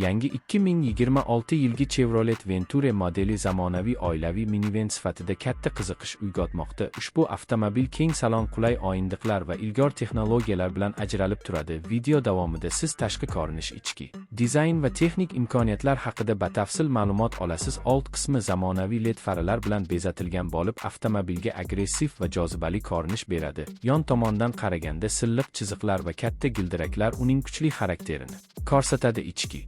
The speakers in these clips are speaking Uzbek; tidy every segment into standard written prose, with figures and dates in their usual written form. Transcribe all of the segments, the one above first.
Yangi 2026 yilgi Chevrolet Venture modeli zamonaviy oilaviy miniven sifatida katta qiziqish uyg'otmoqda. Ushbu avtomobil keng salon, qulay o'rindiqlar va ilg'or texnologiyalar bilan ajralib turadi. Video davomida siz tashqi ko'rinish, ichki dizayn va texnik imkoniyatlar haqida batafsil ma'lumot olasiz. Old qismi zamonaviy LED faralar bilan bezatilgan bo'lib, avtomobilga agressiv va jozibali ko'rinish beradi. Yon tomondan qaraganda silliq chiziqlar va katta g'ildiraklar uning kuchli xarakterini ko'rsatadi. Ichki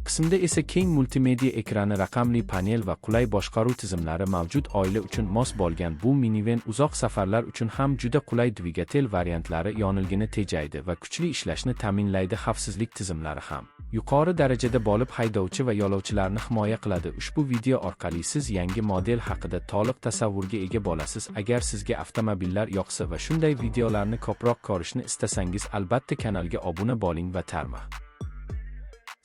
qismda esa keng multimedia ekrani, raqamli panel va qulay boshqaruv tizimlari mavjud. Oila uchun mos bo'lgan bu miniven uzoq safarlar uchun ham juda qulay. Dvigatel variantlari yonilgini tejaydi va kuchli ishlashni ta'minlaydi. Xavfsizlik tizimlari ham yuqori darajada bo'lib, haydovchi va yo'lovchilarni himoya qiladi. Ushbu video orqali siz yangi model haqida to'liq tasavvurga ega bo'lasiz. Agar sizga avtomobillar yoqsa va shunday videolarni ko'proq ko'rishni istasangiz, albatta kanalga obuna bo'ling va tarmoq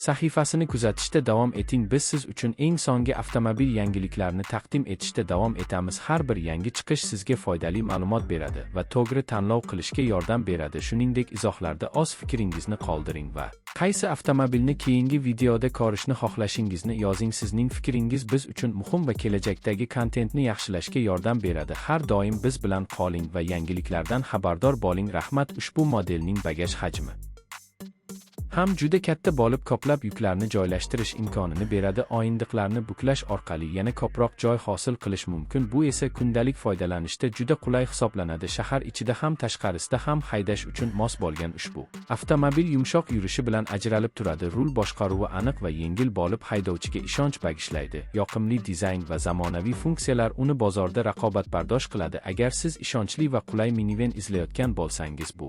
sahifasini kuzatishda davom eting. Biz siz uchun eng so'nggi avtomobil yangiliklarini taqdim etishda davom etamiz. Har bir yangi chiqish sizga foydali ma'lumot beradi va to'g'ri tanlov qilishga yordam beradi. Shuningdek, izohlarda o'z fikringizni qoldiring va qaysi avtomobilni keyingi videoda ko'rishni xohlashingizni yozing. Sizning fikringiz biz uchun muhim va kelajakdagi kontentni yaxshilashga yordam beradi. Har doim biz bilan qoling va yangiliklardan xabardor bo'ling. Rahmat. Ushbu modelning bagaj hajmi ham juda katta bo'lib, ko'plab yuklarni joylashtirish imkonini beradi. O'rindiqlarni buklash orqali yana ko'proq joy hosil qilish mumkin. Bu esa kundalik foydalanishda juda qulay hisoblanadi. Shahar ichida ham, tashqarisida ham haydash uchun mos bo'lgan ushbu avtomobil yumshoq yurishi bilan ajralib turadi. Rul boshqaruvi aniq va yengil bo'lib, haydovchiga ishonch bag'ishlaydi. Yoqimli dizayn va zamonaviy funksiyalar uni bozorda raqobatbardosh qiladi. Agar siz ishonchli va qulay miniven izlayotgan bo'lsangiz, bu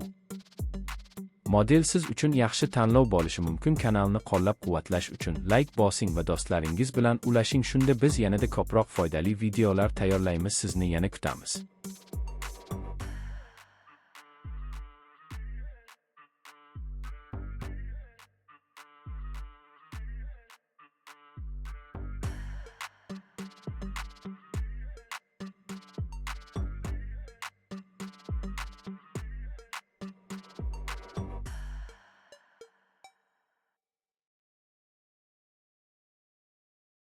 model siz uchun yaxshi tanlov bo'lishi mumkin. Kanalni qo'llab-quvvatlash uchun layk bosing va do'stlaringiz bilan ulashing. Shunda biz yanada ko'proq foydali videolar tayyorlaymiz. Sizni yana kutamiz.